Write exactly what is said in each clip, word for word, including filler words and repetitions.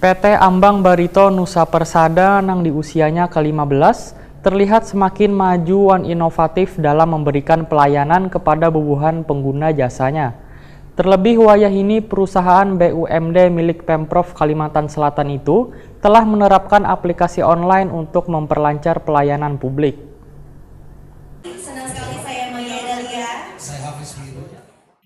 P T Ambang Barito Nusa Persada nang di usianya kelima belas terlihat semakin maju wan inovatif dalam memberikan pelayanan kepada bubuhan pengguna jasanya. Terlebih wayah ini perusahaan B U M D milik Pemprov Kalimantan Selatan itu telah menerapkan aplikasi online untuk memperlancar pelayanan publik.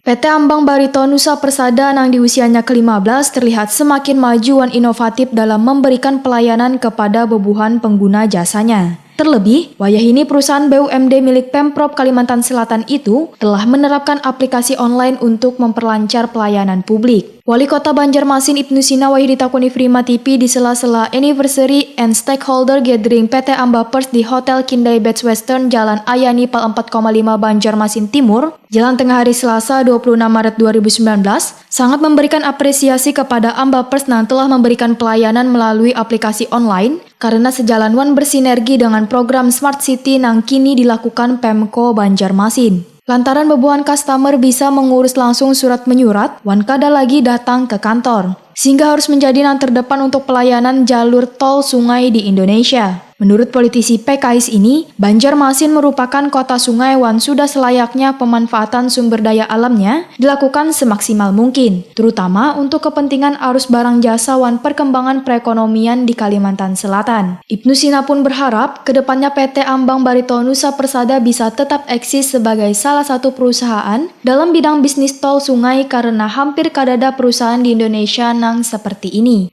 P T Ambang Barito Nusa Persada nang di usianya kelima belas terlihat semakin maju wan inovatif dalam memberikan pelayanan kepada bubuhan pengguna jasanya. Terlebih, wayah ini perusahaan B U M D milik Pemprov Kalimantan Selatan itu telah menerapkan aplikasi online untuk memperlancar pelayanan publik. Wali Kota Banjarmasin Ibnu Sina wayah ditakuni Prima T V di sela-sela Anniversary and Stakeholder Gathering P T Ambapers di Hotel Kindai Beds Western, Jalan Ayani Pal empat koma lima, Banjarmasin Timur, Jalan Tengah, hari Selasa, dua puluh enam Maret dua ribu sembilan belas, sangat memberikan apresiasi kepada Ambapers nang telah memberikan pelayanan melalui aplikasi online karena sejalan wan bersinergi dengan program Smart City nang kini dilakukan Pemko Banjarmasin. Lantaran bubuhan customer bisa mengurus langsung surat menyurat wan kada lagi datang ke kantor, sehingga harus menjadi nang terdepan untuk pelayanan jalur tol sungai di Indonesia. Menurut politisi P K S ini, Banjarmasin merupakan kota sungai wan sudah selayaknya pemanfaatan sumber daya alamnya dilakukan semaksimal mungkin, terutama untuk kepentingan arus barang jasa wan perkembangan perekonomian di Kalimantan Selatan. Ibnu Sina pun berharap, kedepannya P T Ambang Barito Nusa Persada bisa tetap eksis sebagai salah satu perusahaan dalam bidang bisnis tol sungai karena hampir kadada perusahaan di Indonesia nang seperti ini.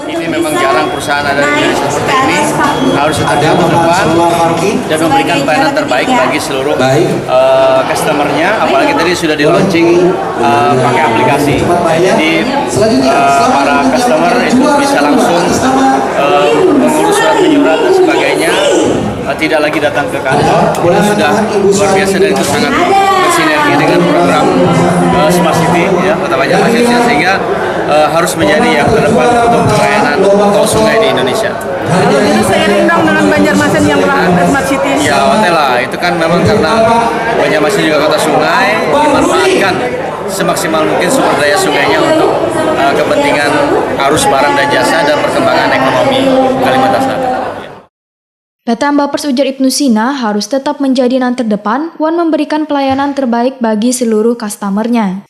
Ini memang jarang perusahaan ada di Indonesia seperti ini. Harus tetap di depan dan memberikan pelayanan terbaik bagi seluruh uh, customer-nya. Apalagi tadi sudah di-launching uh, pakai aplikasi. Jadi uh, para customer itu bisa langsung uh, mengurus surat menyurat dan sebagainya. Uh, tidak lagi datang ke kantor, itu sudah luar biasa dan itu sangat bersinergi dengan program uh, Smart City ya, Kota Banjarmasin, sehingga uh, harus menjadi yang terdepan untuk pelayanan tol sungai di Indonesia. Jadi seiring dong dengan Banjarmasin yang telah Smart City. Ya, oke lah, itu kan memang karena Banjarmasin juga kota sungai, dimanfaatkan semaksimal mungkin sumber daya sungainya untuk uh, kepentingan arus barang dan jasa dan perkembangan ekonomi Kalimantan Selatan. P T Ambapers, ujar Ibnu Sina, harus tetap menjadi nang terdepan wan memberikan pelayanan terbaik bagi seluruh customer-nya.